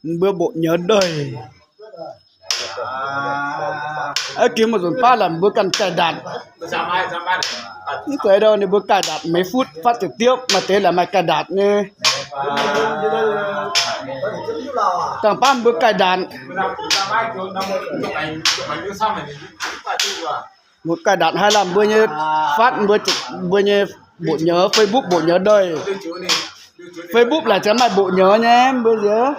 Mbuo mbuoqc nyuoz ndoih. Aa, gengh maaih nzunc baav laaix mbuo ganh cài đặt. Mv zeiz dau ninh mbuo cài đặt mấy phút phát trực tiếp, maaih deix laaix maaih cài đặt nyei. Dangh baav mbuo cài đặt. Mbuo cài đặt haaix lamh mbuo nyei phát mbuo, mbuo nyei mbuoqc nyuoz Facebook, mbuoqc nyuoz ndoih. Facebook laaix ziouc maaih mbuoqc nyuoz nyei mbuo nziex.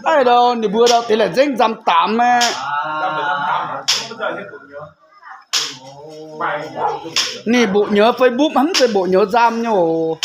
Aav dou, ninh mbuo dau deix laaix nzengc nzam daamx aqv. Ninh mbuoqc nyuoz Facebook mv zeiz mbuoqc nyuoz nzam nyei oc.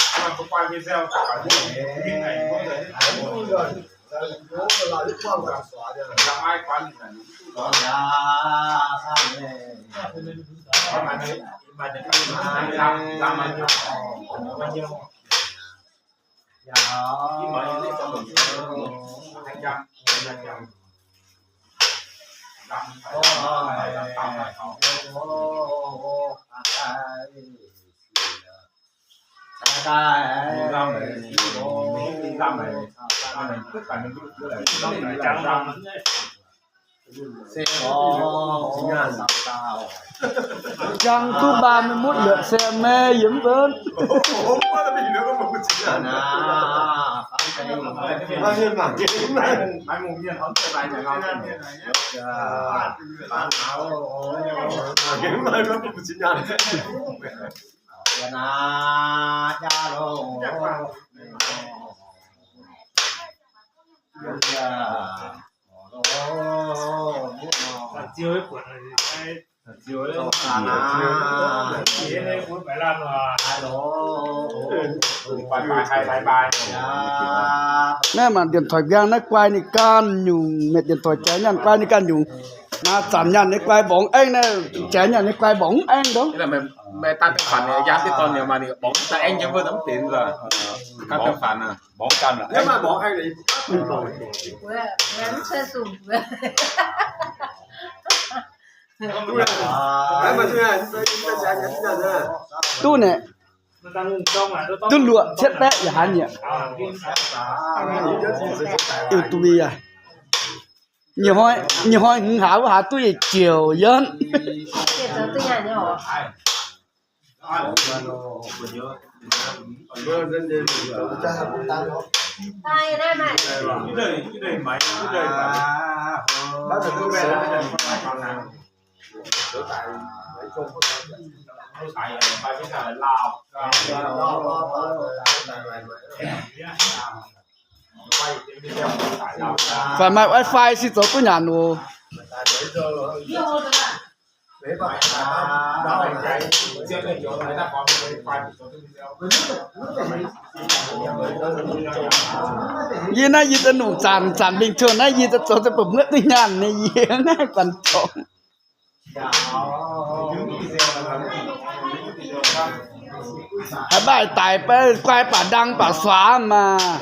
Jang duqv ba mươi mốt lượt xem mei yiem mbuonv. Naaiv mangc điện thoại mbiang naaiv guai ninh ganh nyungc, mienh điện thoại jaaix nyaanh guai ninh ganh nyungc. Naaiv zanc nyaanh nyei guai mborqv aengv naaiv, jaaix nyaanh nyei guai mborqv aengv dongh. Duqv naaic, duqv luoqc cietv baeqv yaac haaix nyungc. Ih, duqv mingh aac. Nyic hnoi, nyic hnoi hmz haaix wuov haaix duqv yietc ziouc yiem. Faix maaih wifi se zoux duqv nyanc oc. Yie naaiv yie daaih nungc zanc, zanc mingh taux naaiv yie daaih zoux daaih ba'muotv duqv nyaanh nyei yie naaiv guanh dorngx. Haaix mbaih daic beiv guai baac ndang baac suaax maah.